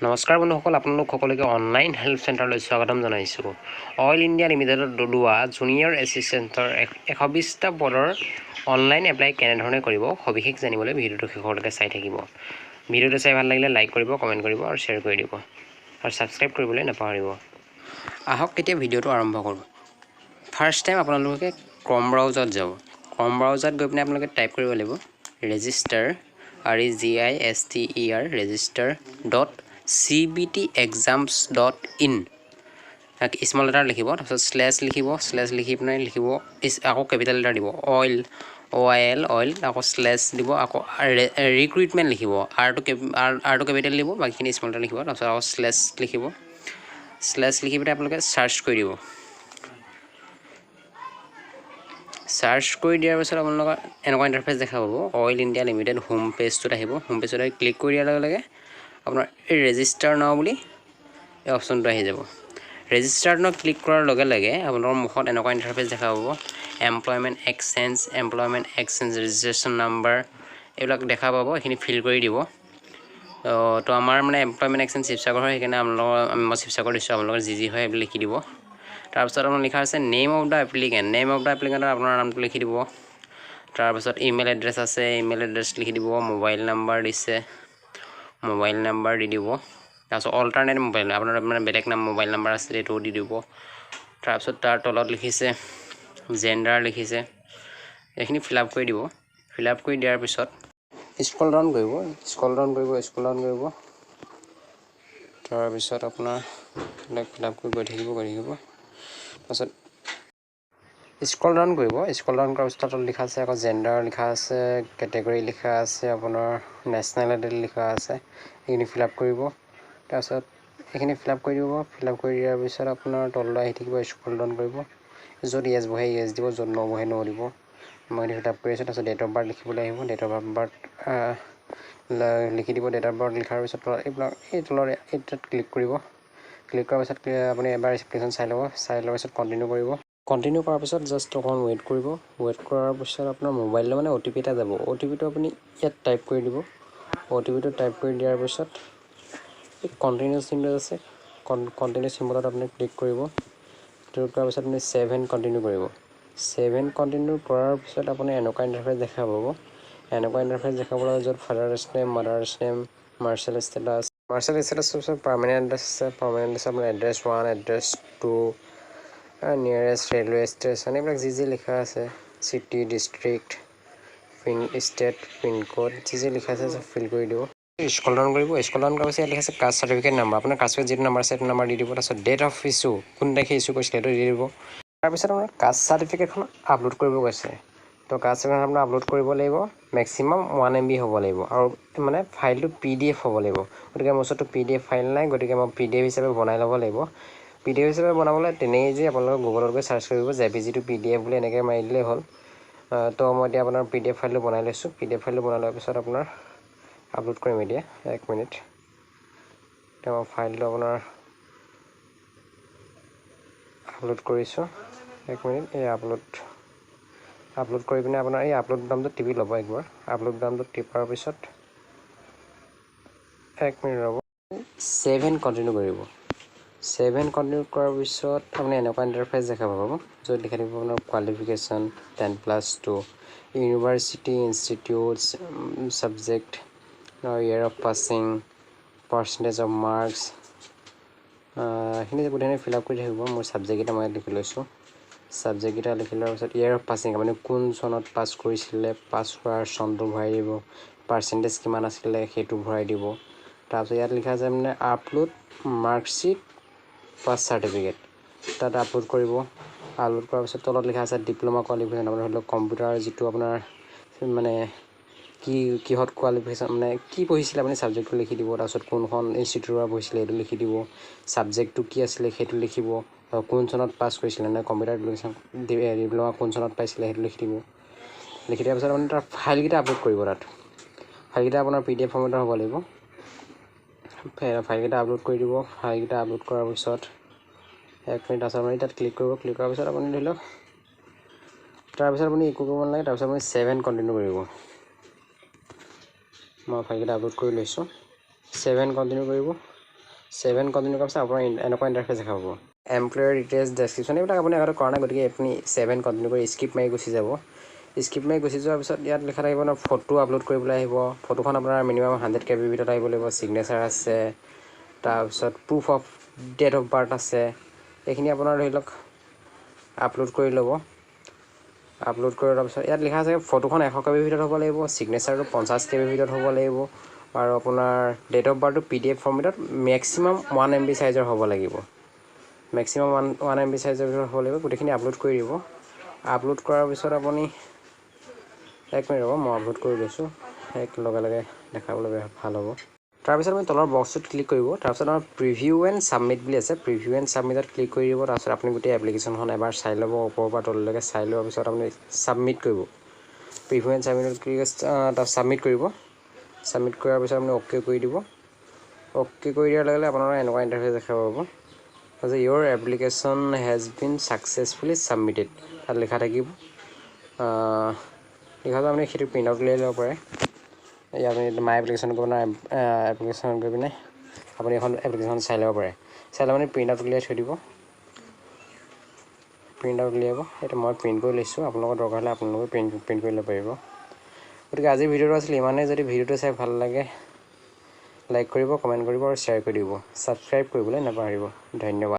নমস্কাৰ বন্ধুসকল, আপোনালোক সকলোকে অনলাইন হেল্প চেণ্টাৰলৈ স্বাগতম জনাইছোঁ। অইল ইণ্ডিয়া লিমিটেডত ওলোৱা জুনিয়ৰ এছিষ্টেণ্টৰ 120টা পদৰ অনলাইন এপ্লাই কেনেধৰণে কৰিব, সবিশেষ জানিবলৈ ভিডিঅ'টো শেষলৈকে চাই থাকিব। ভিডিঅ'টো চাই ভাল লাগিলে লাইক কৰিব, কমেণ্ট কৰিব আৰু শ্বেয়াৰ কৰি দিব আৰু ছাবস্ক্ৰাইব কৰিবলৈ নাপাহৰিব। আহক, এতিয়া ভিডিঅ'টো আৰম্ভ কৰোঁ। ফাৰ্ষ্ট টাইম আপোনালোকে ক্ৰম ব্ৰাউজাৰত যাব। ক্ৰম ব্ৰাউজাৰত গৈ পিনে আপোনালোকে টাইপ কৰিব লাগিব register, REGISTER, register.cbtexams.in। Small letter লিখিব, তাৰপিছত শ্লেছ লিখিব। শ্লেছ লিখি পিনে লিখিব, আকৌ কেপিটেল লেটাৰ দিব, অইল, OIL, oil, আকৌ শ্লেছ দিব, আকৌ ৰিক্ৰুইটমেণ্ট লিখিব। আৰটো কেপিটেল দিব, বাকীখিনি স্মল লেটাৰ লিখিব। তাৰপিছত আকৌ শ্লেছ লিখিব। শ্লেছ লিখি পিনে আপোনালোকে চাৰ্চ কৰি দিব। চাৰ্চ কৰি দিয়াৰ পিছত আপোনালোকৰ এনেকুৱা ইণ্টাৰফেচ দেখা পাব। অইল ইণ্ডিয়া লিমিটেড হোম পেজটোত আহিব। হোম পেজটোত আহি ক্লিক কৰি দিয়াৰ লগে লগে আপোনাৰ এই ৰেজিষ্টাৰ নাও বুলি এই অপশ্যনটো আহি যাব। ৰেজিষ্টাৰ নাও ক্লিক কৰাৰ লগে লগে আপোনালোকৰ মুখত এনেকুৱা ইণ্টাৰফেচ দেখা পাব। Employment exchange, employment exchange registration number, এইবিলাক দেখা পাব। এইখিনি ফিল কৰি দিব। তো আমাৰ মানে এমপ্লয়মেণ্ট এক্সচেঞ্জ শিৱসাগৰ হয়, সেইকাৰণে আপোনালোকৰ মই শিৱসাগৰ দিছোঁ। আপোনালোকৰ যি যি হয় সেইবিলাক লিখি দিব। তাৰপিছত আপোনাৰ লিখা আছে name of the applicant. Name of the এপ্লিকেণ্টত আপোনাৰ নামটো লিখি দিব। তাৰপিছত ইমেইল এড্ৰেছ আছে, ইমেইল এড্ৰেছ লিখি দিব। মোবাইল নাম্বাৰ দিছে, মোবাইল নাম্বাৰ দি দিব। তাৰপিছত অল্টাৰনেট মোবাইল, আপোনাৰ মানে বেলেগ নাম মোবাইল নাম্বাৰ আছে, সেইটোও দি দিব। তাৰপিছত তাৰ তলত লিখিছে জেণ্ডাৰ লিখিছে, এইখিনি ফিল আপ কৰি দিব। ফিল আপ কৰি দিয়াৰ পিছত স্ক্ৰল ডাউন কৰিব, স্ক্ৰল ডাউন কৰিব, স্ক্ৰল ডাউন কৰিব। তাৰপিছত আপোনাৰ এইবিলাক ফিল আপ কৰি গৈ থাকিব, গৈ থাকিব। তাৰপিছত স্ক্ৰল ডাউন কৰিব। স্ক্ৰল ডাউন কৰাৰ পিছত তাত লিখা আছে আকৌ জেণ্ডাৰ লিখা আছে, কেটেগৰী লিখা আছে, আপোনাৰ নেশ্যনেলিটি লিখা আছে, সেইখিনি ফিল আপ কৰিব। তাৰপিছত এইখিনি ফিল আপ কৰি দিব। ফিল আপ কৰি দিয়াৰ পিছত আপোনাৰ তললৈ আহি থাকিব, স্ক্ৰল ডাউন কৰিব। য'ত য়েছ বহে য়েছ দিব, য'ত ন বহে ন দিব। মই এইখিনি ফিল আপ কৰি আছোঁ। তাৰপিছত ডেট অফ বাৰ্থ লিখিবলৈ আহিব। ডেট অফ বাৰ্থ লিখি দিব। ডেট অফ বাৰ্থ লিখাৰ পিছত এইবিলাক এই তলৰ এইটোত ক্লিক কৰিব। ক্লিক কৰাৰ পিছত আপুনি এবাৰ এপ্লিকেশ্যন চাই ল'ব। চাই লোৱাৰ পিছত কণ্টিনিউ কৰিব। কণ্টিনিউ কৰাৰ পিছত জাষ্ট অকণমান ৱেইট কৰিব। ৱেইট কৰাৰ পিছত আপোনাৰ মোবাইললৈ মানে অ' টি পি এটা যাব। অ' টি পিটো আপুনি ইয়াত টাইপ কৰি দিব। অ' টি পিটো টাইপ কৰি দিয়াৰ পিছত এই কণ্টিনিউ চিম্বল আছে, কণ্টিনিউ চিম্বলত আপুনি ক্লিক কৰিব। ক্লিক কৰাৰ পিছত আপুনি ছেভ এণ্ড কণ্টিনিউ কৰিব। ছেভ এণ্ড কণ্টিনিউ কৰাৰ পিছত আপুনি এনেকুৱা ইণ্টাৰফেচ দেখা পাব। এনেকুৱা ইণ্টাৰফেচ দেখা পাব য'ত father's name, mother's name, marital status, marital ষ্টেটাছৰ পিছত পাৰ্মানেণ্ট এড্ৰেছ আছে। পাৰ্মানেণ্ট এড্ৰেছ আপোনাৰ address one, address two, nearest railway station, এইবিলাক যি যি লিখা আছে, city, district, pin, state, pincode, যি যি লিখা আছে চব ফিল কৰি দিব। স্ক্ৰল ডাউন কৰিব। স্ক্ৰল ডাউন কৰাৰ পিছত ইয়াত লিখা আছে কাষ্ট চাৰ্টিফিকেট নাম্বাৰ। আপোনাৰ কাষ্ট যিটো নাম্বাৰ আছে সেইটো নাম্বাৰ দি দিব। তাৰপিছত ডেট অফ ইছ্যু, কোন তাৰিখে ইছ্যু কৰিছিলে সেইটো দি দিব। তাৰপিছত আপোনাৰ কাষ্ট চাৰ্টিফিকেটখন আপলোড কৰিব কৈছে। তো কাষ্ট চাৰ্টিফিকেট আপোনাৰ আপলোড কৰিব লাগিব, মেক্সিমাম 1 MB হ'ব লাগিব আৰু মানে ফাইলটো পিডিএফ হ'ব লাগিব। গতিকে মোৰ ওচৰততো পিডিএফ ফাইল নাই, গতিকে মই পিডিএফ হিচাপে বনাই ল'ব লাগিব। পিডিএফ হিচাপে বনাবলৈ তেনেই যে আপোনালোকে গুগলত গৈ চাৰ্চ কৰিব, জেপিজি টু পিডিএফ বুলি এনেকৈ মাৰি দিলেই হ'ল। তো মই এতিয়া আপোনাৰ পিডিএফ ফাইলটো বনাই লৈছোঁ। পিডিএফ ফাইলটো বনাই লোৱাৰ পিছত আপোনাৰ আপলোড কৰিম এতিয়া। এক মিনিট। এতিয়া মই ফাইলটো আপোনাৰ আপলোড কৰিছোঁ। এক মিনিট। এই আপলোড কৰি পিনে আপোনাৰ এই আপলোড বুটামটো টিপি ল'ব একবাৰ। আপলোড বুটামটো টিপাৰ পিছত এক মিনিট ৰ'ব। ছেভ এণ্ড কণ্টিনিউ কৰিব। ছেভ এণ্ড কণ্টিনিউ কৰাৰ পিছত আপুনি এনেকুৱা ইণ্টাৰফেচ দেখা পাব, য'ত লিখা থাকিব আপোনাৰ qualification 10+2, university, institutes, subject, year of passing, percentage of marks, এইখিনি গোটেইখিনি ফিল আপ কৰি থাকিব। মোৰ ছাবজেক্টকেইটা মই ইয়াত লিখি লৈছোঁ। ছাবজেক্টকেইটা লিখি লোৱাৰ পিছত ইয়েৰ অফ পাছিং, আপুনি কোন চনত পাছ কৰিছিলে, পাছ কৰাৰ চনটো ভৰাই দিব। পাৰ্চেণ্টেজ কিমান আছিলে সেইটো ভৰাই দিব। তাৰপিছত ইয়াত লিখা আছে মানে আপলোড মাৰ্কশ্বিট, পাছ চাৰ্টিফিকেট, তাত আপলোড কৰিব। আপলোড কৰাৰ পিছত তলত লিখা আছে ডিপ্ল'মা কোৱালিফিকেশ্যন। আপোনাৰ ধৰি লওক কম্পিউটাৰ যিটো আপোনাৰ মানে কি কিহত কোৱালিফিকেশ্যন, মানে কি পঢ়িছিলে আপুনি, ছাবজেক্টটো লিখি দিব। তাৰপিছত কোনখন ইনষ্টিটিউটৰ পৰা পঢ়িছিলে সেইটো লিখি দিব। ছাবজেক্টটো কি আছিলে সেইটো লিখিব। আৰু কোন চনত পাছ কৰিছিলে, মানে কম্পিউটাৰ এপ্লিকেশ্যন ডিপ্ল'মা কোন চনত পাইছিলে সেইটো লিখি দিব। লিখি দিয়াৰ পিছত আপুনি তাৰ ফাইলকেইটা আপলোড কৰিব। তাত ফাইলকেইটা আপোনাৰ পিডিএফ ফৰ্মেটৰ হ'ব লাগিব। ফাইলকেইটা আপলোড কৰি দিব। ফাইলকেইটা আপলোড কৰাৰ পিছত এক মিনিট, তাৰপিছত আপুনি তাত ক্লিক কৰিব। ক্লিক কৰাৰ পিছত আপুনি ধৰি লওক তাৰপিছত আপুনি একো কৰিব নালাগে। তাৰপিছত আপুনি ছেভ এণ্ড কণ্টিনিউ কৰিব। মই ফাইলকেইটা আপলোড কৰি লৈছোঁ। ছেভ এণ্ড কণ্টিনিউ কৰিব। ছেভ এণ্ড কণ্টিনিউ কৰাৰ পিছত আপোনাৰ এনেকুৱা ইণ্টাৰফেচ দেখা পাব। এমপ্লয়াৰ ডিটেইলছ, ডেছক্ৰিপশ্যন, এইবিলাক আপুনি আগতে কৰা নাই, গতিকে আপুনি ছেভ এণ্ড কণ্টিনিউ কৰি স্কিপ মাৰি গুচি যাব। স্কিপ মাৰি গুচি যোৱাৰ পিছত ইয়াত লিখা থাকিব ন, ফটো আপলোড কৰিবলৈ আহিব। ফটোখন আপোনাৰ মিনিমাম 100 কেবিৰ ভিতৰত আহিব লাগিব। ছিগনেচাৰ আছে, তাৰপিছত proof of date of birth আছে। এইখিনি আপোনাৰ ধৰি লওক আপলোড কৰি ল'ব। আপলোড কৰি লোৱাৰ পিছত ইয়াত লিখা আছে, ফটোখন 100 কেবিৰ ভিতৰত হ'ব লাগিব, ছিগনেচাৰটো 50 কেবিৰ ভিতৰত হ'ব লাগিব আৰু আপোনাৰ ডেট অফ বাৰ্থটো পিডিএফ ফৰ্মেটত মেক্সিমাম 1 এমবি চাইজৰ হ'ব লাগিব। মেক্সিমাম 1 এমবি চাইজৰ ভিতৰত হ'ব লাগিব। গোটেইখিনি আপলোড কৰি দিব। আপলোড কৰাৰ পিছত আপুনি, এক মিনিট ৰ'ব, মই আপলোড কৰি লৈছোঁ, এক লগে লগে দেখাবলৈ ভাল হ'ব। তাৰপিছত আপুনি তলৰ বক্সটোত ক্লিক কৰিব। তাৰপিছত আমাৰ প্ৰিভিউ এণ্ড ছাবমিট বুলি আছে, প্ৰিভিউ এণ্ড ছাবমিটত ক্লিক কৰি দিব। তাৰপিছত আপুনি গোটেই এপ্লিকেশ্যনখন এবাৰ চাই ল'ব, ওপৰৰ পৰা তললৈকে চাই লোৱাৰ পিছত আপুনি ছাবমিট কৰিব। প্ৰিভিউ এণ্ড ছাবমিটত ক্লিক, তাৰপিছত ছাবমিট কৰিব। ছাবমিট কৰাৰ পিছত আপুনি অ'কে কৰি দিব। অ'কে কৰি দিয়াৰ লগে লগে আপোনাৰ এনেকুৱা ইণ্টাৰফেচ দেখা পাব যে "Your application has been successfully submitted" তাত লিখা থাকিব। লিখা আপুনি সেইটো প্ৰিণ্ট আউট উলিয়াই ল'ব পাৰে। এই আপুনি মাই এপ্লিকেশ্যন গৈ পিনে, এপ্লিকেশ্যন গৈ পিনে আপুনি এখন এপ্লিকেশ্যন চাই ল'ব পাৰে। চাই লৈ আপুনি প্ৰিণ্ট আউট উলিয়াই থৈ দিব। প্ৰিণ্ট আউট উলিয়াব। এইটো মই প্ৰিণ্ট কৰি লৈছোঁ। আপোনালোকৰ দৰকাৰ হ'লে আপোনালোকে প্ৰিণ্ট কৰি ল'ব পাৰিব। গতিকে আজিৰ ভিডিঅ'টো আছিল ইমানেই। যদি ভিডিঅ'টো চাই ভাল লাগে, লাইক কৰিব, কমেণ্ট কৰিব আৰু শ্বেয়াৰ কৰি দিব। ছাবস্ক্ৰাইব কৰিবলৈ নাপাহৰিব। ধন্যবাদ।